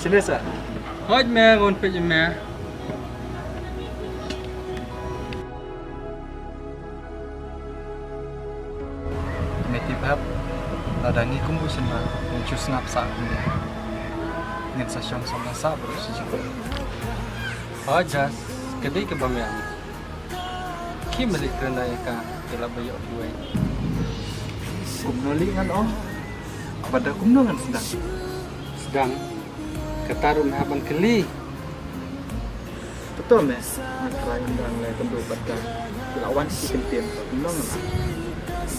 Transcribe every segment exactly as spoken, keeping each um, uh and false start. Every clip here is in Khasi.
Sini sa. Hoj me, ngon pej me. Me tip hap, lada ngi kum u shynrang, ngin shu sngap sa kumne. Ngin sa shong sa masa baroh shi jingpyrkhat. Hoj Jas, ka dei kaba me. Ki malik kren ïa ka, ki la ba ïoh kiwei. Kumno lei ngan ong? Bad da kumno ngan sdang? Sdang? Kata ruh me hap ban kylli. Betul me, nga trai undang le kynduh bad ka. Ki la wan ki kyntien, kumno ngan ong?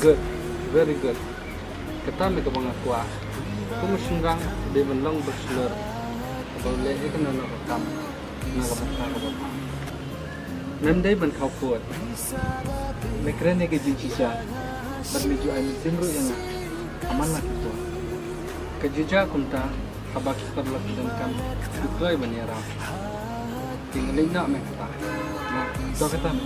Good, very good. Kata me kaba nga kwah. Kum u shynrang dei ban long bachelor. Kaba leh ïa kano kano ka kam na ka bynta kaba bha. Mem dei ban khaw kut. Me kren ïa ka jingshisha. Bad me ju ai mynsiem ruh ïa nga. Aman la ki por. Ka jujah kumta, haba ki paralok ki donkam, ki kloi ban ïarap. Ki ngin leit noh me kata. Na, to kata me.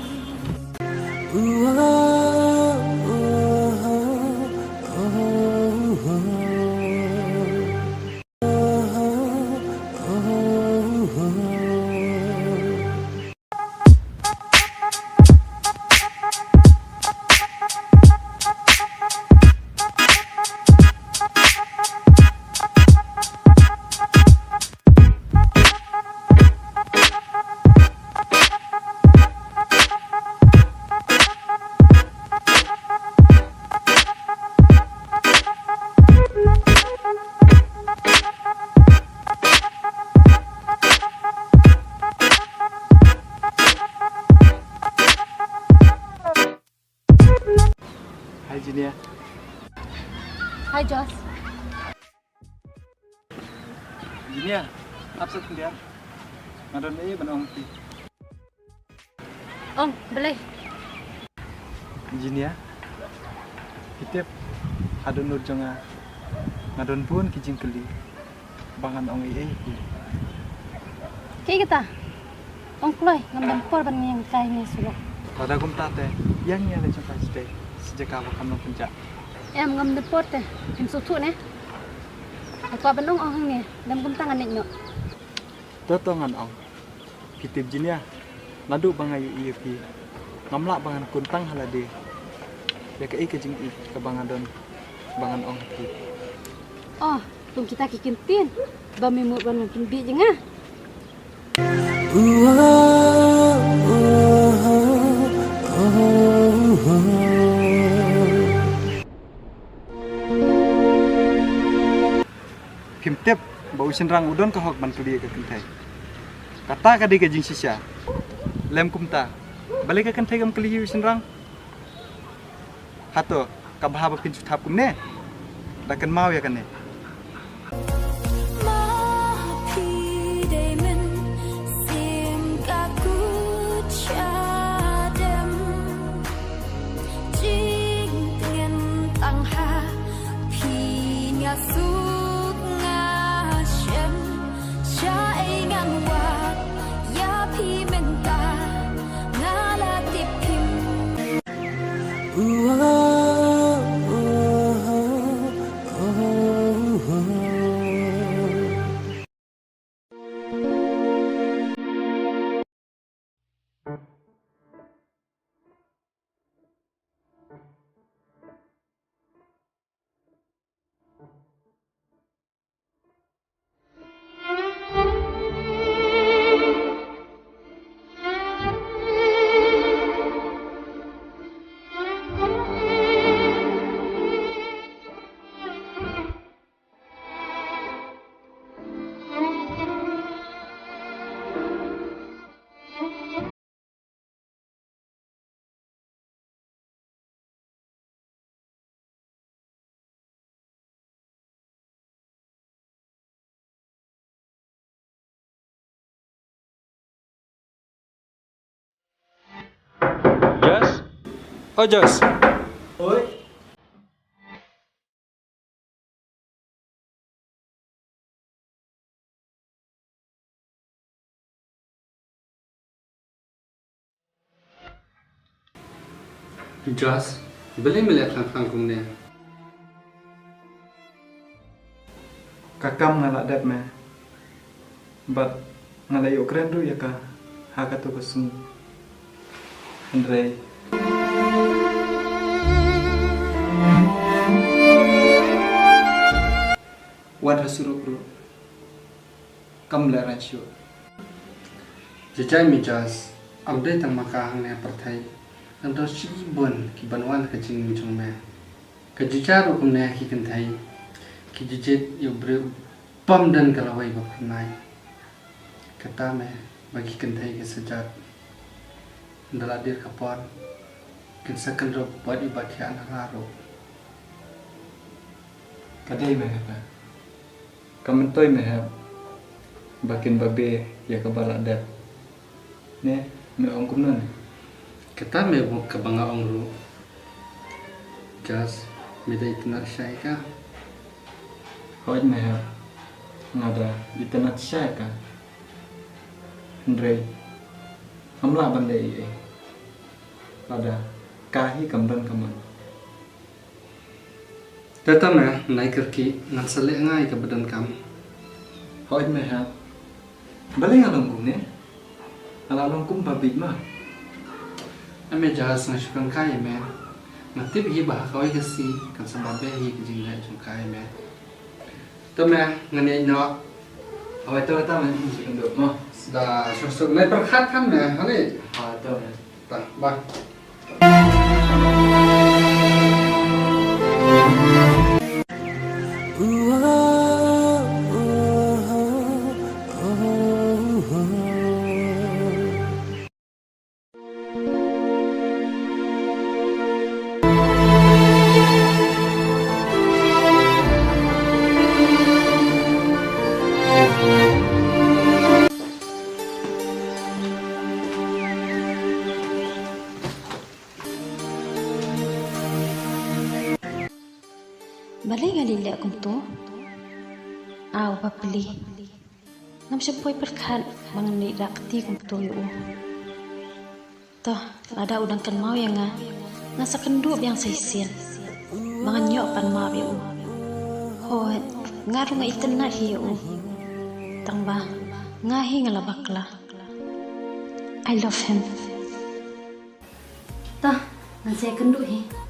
Hi Jinia. Hi Josh. Jinia, ap sat khyndiat. Nga don ei ban ong ïa phi. Ong, balei? Jinia, phi tip, ha dohnud jong nga, nga don bun ki jingkylli ba ngan ong ei ei ïa phi. Kaei kata? Ong kloi, ngam don por ban ïeng kai ne sulok. Lada kumta te, ïeng ïa la jong ka sdei, sa jaka ba kam long pynjah. Em, ngam don por te, phim sngewthuh ne. Nga kwah ban ong ong hangne, lem kumta ngan leit noh. To to ngan ong. Phi tip Jinia, naduh ba nga ïohi ïa phi, ngam lah ba ngan kyntang ha lade ïa kaei ka jingïeit kaba nga don ba ngan ong ha phi. Oh, kum kita ki kyntien ba me mut ban pynbiej ïa nga. Phim tip ba u shynrang u don ka hok ban kylli ïa ka kynthei. Kata ka dei ka jingshisha. Lem kumta, balei ka kynthei kam kylli ïa u shynrang? Hato ka bha ba phin shu thap kumne? Da kynmaw ïa kane. Ma phi dei mynsiem ka kut shadem. Jingtngen tang ha phi nga suk nga shem. Shaei ngan wad ïa phi mynta nga la tip phim. Josh? Oh, Josh. Oi. Josh, balei me leh khang khang kumne? Ka kam nga la dep me. Bad nga la ïoh kren ruh ïa ka ha kato ka sngi. Hynrei wat ha surok ruh kam leh rang shuh. Jajai me Jas, ym dei tang ma ka hangne ha pyrthei, ngan don shibun ki ban wan ha ka jingim jong me. Ka jujai ruh kumne ki kynthei, ki ju jied ïa u briew bym don ka lawei ba phyrnai. Kata me ba ki kynthei ki sa jat. Ynda la dier ka por kin sa kynrup bad i Bathiah na la ruh. Ka dei me kata. Ka myntoi me hep ba kin babe ïa ka ba la dep. Ne, me ong kumno ne? Kata me bok ka ba nga ong ruh. Jas, me da itynnad shai ka? Hooid me hep, nga da itynnad shai ka. Hynrei ngam lah ban leh ei ei lada ka hi kam don ka mon. Te tang na nai kyrkieh, ngan sa leh ngai ka ba donkam. Hooid me hep. Balei nga long kumne? Nga la long kum ba bit ma. Ame Jas, nga shu kang kai me. Nga tip hi ba ha kawei ka sngi kan sa babe hi ka jingleh jong kai me. Te me, ngan ïa noh. Hooid, to ta me, shu kynduh mo. Da shu shu me pyrkhat kan me, hali. Ha, to me. Ta, bye. Balei nga leh kumto? Aw bapli. Ngam shym poi pyrkhat ba ngan leh da kti kumto ïa u. To, lada u dang kynmaw ïa nga, nga sa kynduh biang sa shisien ba ngan ïoh pan map ïa u. Hooid, nga ruh nga itynnad hi ïa u. Tangba nga hi nga la bakla. I love him. To, ngan sa ïakynduh hi.